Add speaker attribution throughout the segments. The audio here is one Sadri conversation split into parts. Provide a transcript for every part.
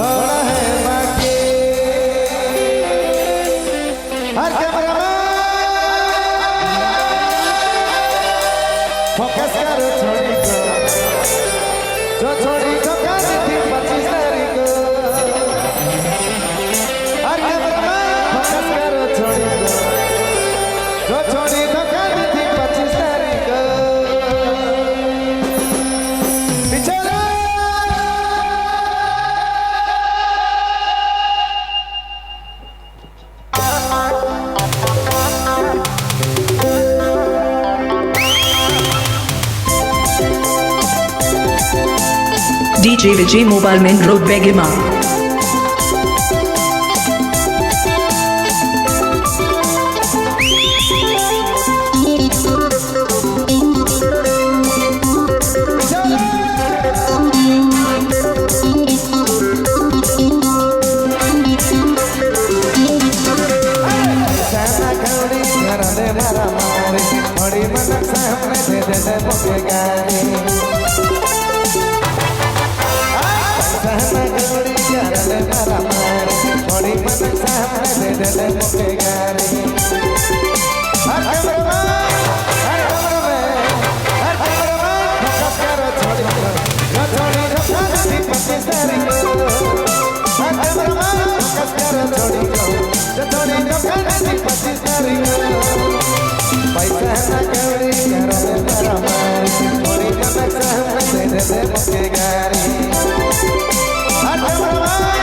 Speaker 1: थोड़ा है बाकी। हर कैमरामैन फोकस करो छोड़ी को, जो छोड़ी दुकान थी 25 तारीख को। हर कैमरामैन फोकस करो छोड़ी को, जो छोड़ी दुकान थी 25 तारीख को। बिचारा
Speaker 2: DJ Vijay Mobile Main Road Begima.
Speaker 1: साना कौड़ी घरने मारा मारी, थोड़ी मन सामने दे दे दे मुझे गारी। साना कौड़ी घरने मारा मारी, थोड़ी मन सामने दे दे दे मुझे गारी। हर कैमरामैन, हर कैमरामैन, हर कैमरामैन फोकस करो छोड़ी को, जो छोड़ी दुकान थी 25 तारीख को। हर कैमरामैन फोकस करो छोड़ी को, जो छोड़ी दुकान थी 25 तारीख को। पैसा ना कौड़ी घरने मारा मारी, थोड़ी मन सामने दे दे दे मुझे गारी। हर कैमरामैन,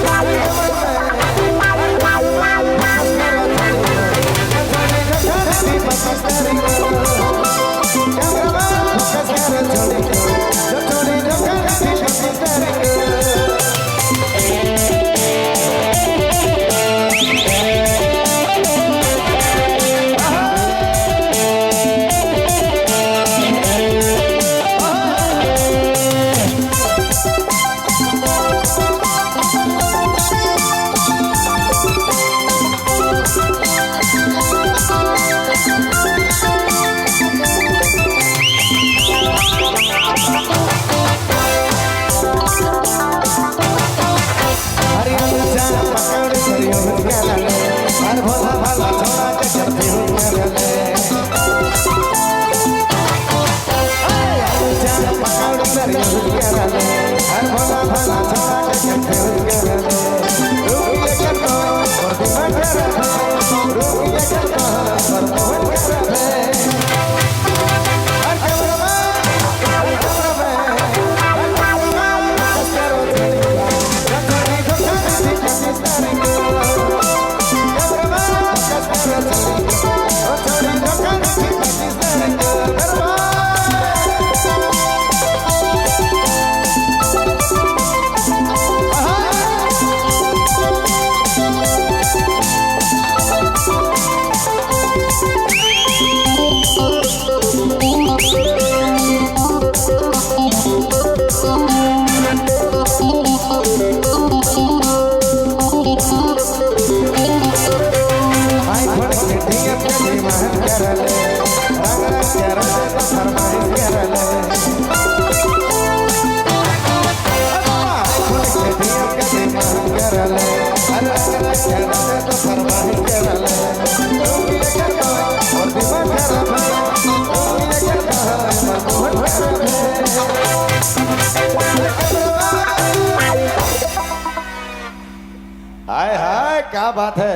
Speaker 1: हर कैमरामैन, हर कैमरामैन फोकस करो छोड़ी को, जो छोड़ी दुकान थी 25 तारीख को। कैमरामैन फोकस करो छोड़ी को, जो छोड़ी दुकान थी 25 तारीख को। हरियर चा पकड़ करियो करले, हर भोला भाला छोड़ा के चलती हूँ करले। हरियर चा पकड़ करियो करले, हर भोला भाला छोड़ा के चलती हूँ करले। रुकिए करतो और दिमाग करले, रुकिए करतो और मोहन करले। हर कैमरामैन, हर कैमरामैन, हर कैमरामैन फोकस करो छोड़ी को, जो छोड़ी दुकान थी 25 तारीख को। कैमरामैन फोकस करो छोड़ी को, जो छोड़ी दुकान थी 25 तारीख को। आईफोन के डीएम के डिमांड करले, रंग रंग के रोजे तो फरमाइश करले। आईफोन के डीएम के डिमांड करले, रंग रंग के रोजे तो फरमाइश करले। रुकिए करतो और दिमाग करले, रुकिए करतो और मोहन करले। हाय हाय क्या बात है।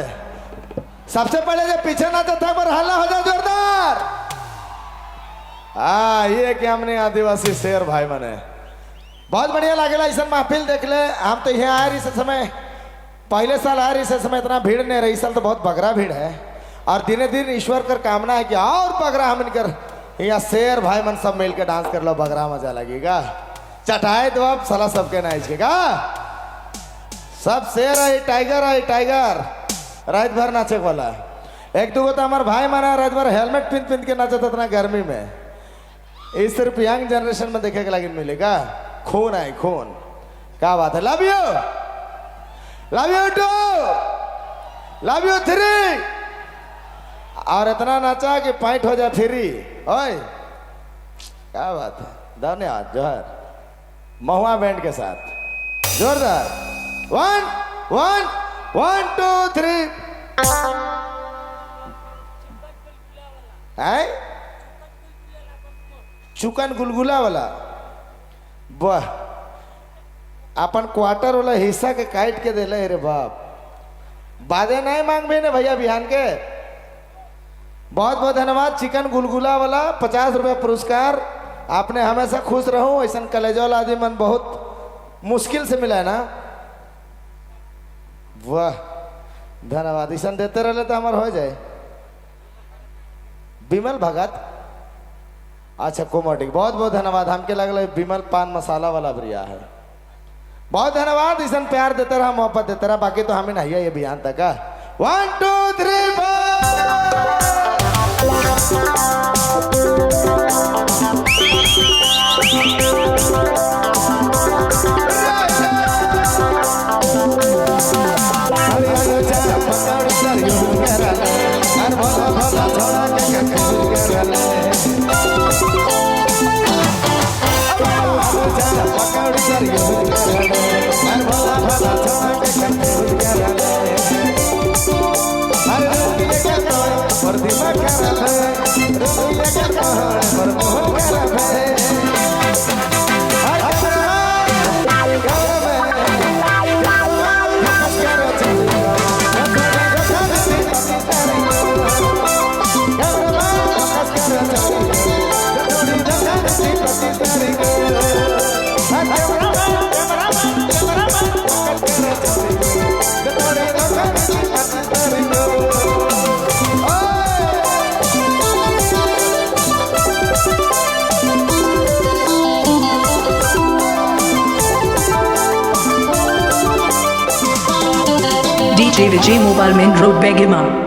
Speaker 1: सबसे पहले जब पीछे ना था पर हल्ला हो जाए जोरदार। हाँ ये कि हमने आदिवासी शेर भाई मने बहुत बढ़िया लागेला ऐसा महफिल देख ले। हम तो यहाँ आए रही समय, पहले साल आ रही समय इतना भीड़ नहीं रही, इस साल तो बहुत बगरा भीड़ है। और दिने दिन ईश्वर कर कामना है कि और बगरा हम इनकर यहाँ शेर भाई मन सब मिल के डांस कर लो, बगरा मजा लगेगा। चटाए तो अब साला सबके नाच के का सब शेर है, टाइगर है, टाइगर रात भर नाचे वाला। एक दो तो हमारे भाई माना रात भर हेलमेट पिन पिन के नाचता इतना गर्मी में। इस सिर्फ यंग जनरेशन में देखे के लगे मिलेगा। खून है खून, क्या बात है। Love you, love you 2, love you 3। और इतना नाचा कि पाइंट हो जाए फ्री। ओए क्या बात है, धन्यवाद जोहर महुआ बैंड के साथ जोरदार। One one one two three. है चुकन गुलगुला वाला। वाह, अपन क्वार्टर वाला हिस्सा के काट के दिले रे बाप। बादे नहीं मांगबे ने भैया बिहान के। बहुत बहुत धन्यवाद चिकन गुलगुला वाला, 50 रुपया पुरस्कार। आपने हमेशा खुश रहो। ऐसा कलेजा वाला आदमी मन बहुत मुश्किल से मिला है ना। वाह, धन्यवाद। ऐसा देते रहे तो हमार हो जाए। विमल भगत, अच्छा कोमटिक, बहुत बहुत धन्यवाद। हमके लगल विमल पान मसाला वाला प्रिया है। बहुत धन्यवाद। ऐसा प्यार देते रहा, मोहब्बत देते रहा। बाकी तो हमें नहीं है ये बिहान तक। One two three four.
Speaker 2: DJ Vijay Mobile Main Road, Begima.